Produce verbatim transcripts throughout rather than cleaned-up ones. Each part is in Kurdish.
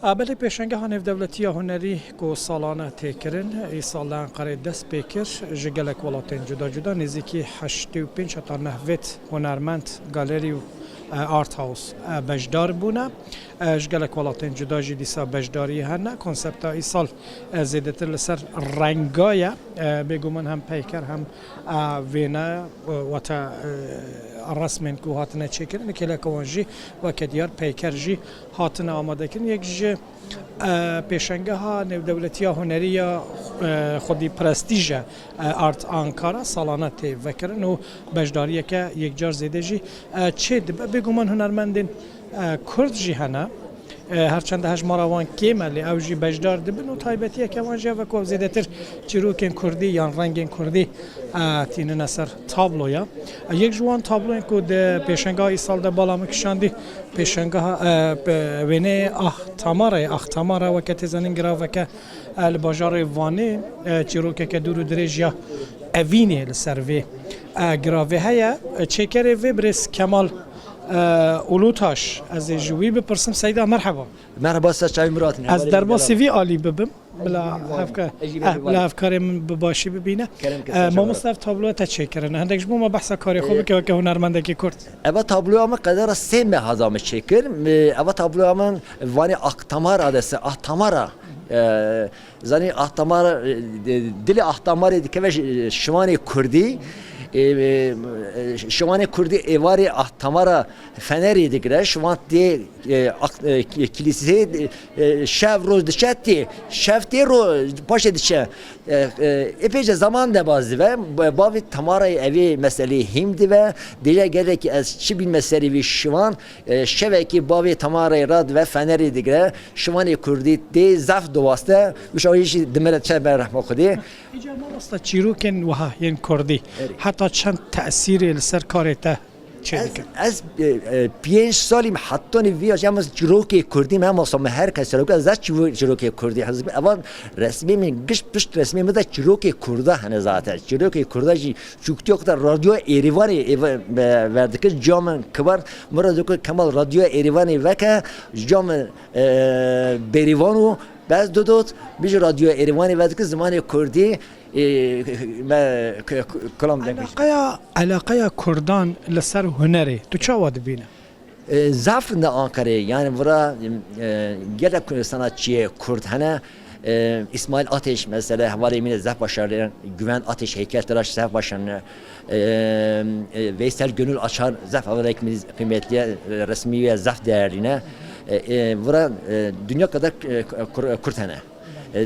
A belê pêşengeha nêvdewletî ya hunerî ku salane tê kirin, îsal li Enqereyê dest pê kir, ji gelek welatên cuda cuda nêzîkî heştê û pênc heta nehvêd hunermend, galerî û, e, art house, e, beşdar bûne. E, ji gelek welatên cuda jî dîsa beşdarî hene. Konsepta îsal, e, zêdetir li ser renga ye. E, bêguman hem peyker hem, e, wêne, e, wate, e, resmên ku hatine çêkirin, li kêleka wan jî weke diyar peyker jî hatine amadekirin. Yek ji, e, pêşengeha nêvdewletî ya hunerî ya, e, xwedî prestîj e, e, Art Ankara salane tê vekirin û beşdariyeke yekcar zêde jî, e, çê dibe. Bêguman hunermendên, e, kurd jî hene. E, her çende hejmara wan kêm e, lê ew jî beşdar dibin û taybetiyeke wan jî ev e ku ew zêdetir çîrokên kurdî yan rengên kurdî, e, tînine ser tabloya. E, yek ji wan tabloyên ku di pêşengeha îsal de bala min kişandî, pêşengeha, e, pe-, wêneyê Ah Tamara ye. Ah Tamara, weke tê zanîn, giraveke, e, li bajarê Vanê, e, çîrokeke dûr û dirêj ya evînê li ser vê, e, giravê heye. E, çêkerê vê birêz Kemal, e, Ulutaş. Ez ê ji wî bipirsim. Seyda, merheba. Merheba, ser çavê min hatin. Ez derbasî vî alî bibim. Bila hevka-, eh, bila hevkarê min bi başî bibîne. Kerem ke, eh, ser çavê min. Mamoste, ev tabloya te çêkirine. Hindek ji bo me behsa karê xwe, eh, bike weke hunermendekî kurd. Eva tabloya min qedera sê meha da min çêkir. Mi-, eva tabloya min vanê Aktamar adese, Ahtamara. Eh, zanî Ahtamar, eh, dilê Ahtamarê dikeve şi-, şivanê kurdî. Eh, eh, şivanê kurdî êvarê Ahtamara fenerê digire. Şivan tê, eh, ak-, eh, ki-, kilîsê, eh, şev roj diçe tê. Şev tê ro-, paşê diçe. Eh, eh, êpêce zaman de baz dive. Ba-, bavê Tamarayê evê meselê hîm dive. Dêle gelekî ez çi bînme serê vî şivan. E, şevekî bavê Tamarayê radive fenerê digire, şivanê kurdî tê zaf diwaste, wişa wî jî dimire çe be rehma Xwedê. Îcar mamosta, çîrokên wiha yên kurdî, erê, heta çend tesîrê li ser karê te çê dikin? Ez, ez, e, e, pênc salî me hetanî vî ya, em çîrokê kurdî me, mamosta me her kes çîrok, ez çîvo-, çîrokê kurdî, ez, evan resmê min, giş pişt resmê min de çîrokê kurda hene zaten. Çîrokê kurda jî Çûktiya ku te radyoya Êrîvanê ê ve-, ve-, verdikir, ciya min kibar, min re dikir, Kemal, radyoya Êrîvanê veke, ciya min, e, Bêrîvan û bez didot, min jî radyoya Êrîvanê vedikir, zimanê kurdî, e, me k-, k-, kilam dengî. Eleqeya, eleqeya kurdan li ser hunerê tu çawa dibîne? E, zaf ne Ankara'yê, yani vira, e, gelek sanatçiyê Kurd hene. E, İsmail Ateş mesela, hevalê min e, zaf başarılı. Güven Ateş, heykeltıraş, zaf başarılı. E, e, Veysel Gönül Açar, zaf hevalek min kıymetli, e, resmiye zaf değerli ne. E, e, vira, e, dünya kadar, e, Kur-, Kurd hene. E,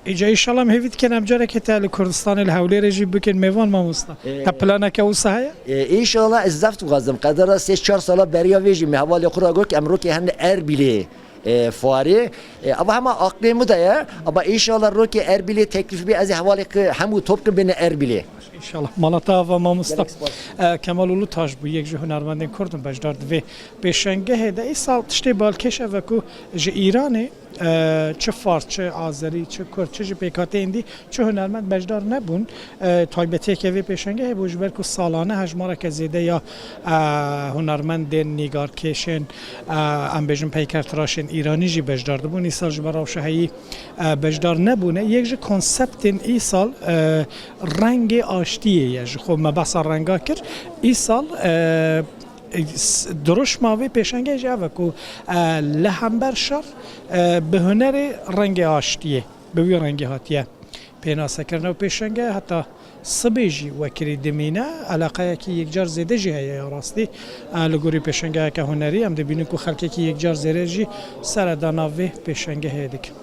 Îca înşallah em hêvî dikin em carekê te li Kurdistanê, li Hewlêrê jî bikin mêvan, mamosta. Ee, Te planeke wisa heye? Ee, înşallah, ez zaf dixwazim. Qedera sê çar sala beriya vê jî me hevalê xwe re got, em rokê hene Erbilê, e, fuarê. E, ava hema aqlê min de ye. Ava înşallah rokê Erbilê teklîf bê, ez ê hevalê xwe hemû top kim bêne Erbilê. Înşallah. Mala te ava, mamosta. Gelek spas. Ee, Kemal Ulutaş bû, yek ji hunermendên Kurd in, beşdar di vê pêşengehê de. Îsal tiştê balkêş ev e ku ji Îranê, e, çi fars, çi azerî, çi kurd, çi ji pêkhateyên dî, çi hunermend beşdar nebûn. E, taybetiyeke vê pêşengehê bû, ji ber ku salane hejmareke zêde ya, e, hunermendên, nîgarkêşên, e, em bêjin peykertiraşên îranî jî beşdar dibûn. Îsal ji ber rewşa heyî, e, beşdar nebûne. Yek ji konseptên îsal, e, rengê aştiyê ye. Ji xwe me behsa renga kir. Îsal, e, E, s-, dirûşma vê pêşengehê jî ev e ku, e, li hember şer, e, bi hunerê rengê aştiyê, bi wî rengî hatiye pênasekirin. Ew pêşenge heta sibê jî wekirî dimîne, eleqeyekî yekcar zêde jî heye ya rastî. E, li gorî pêşengeheke hunerî em dibînin ku xelkekî yekcar zêde jî seredana vê pêşengehê dikin.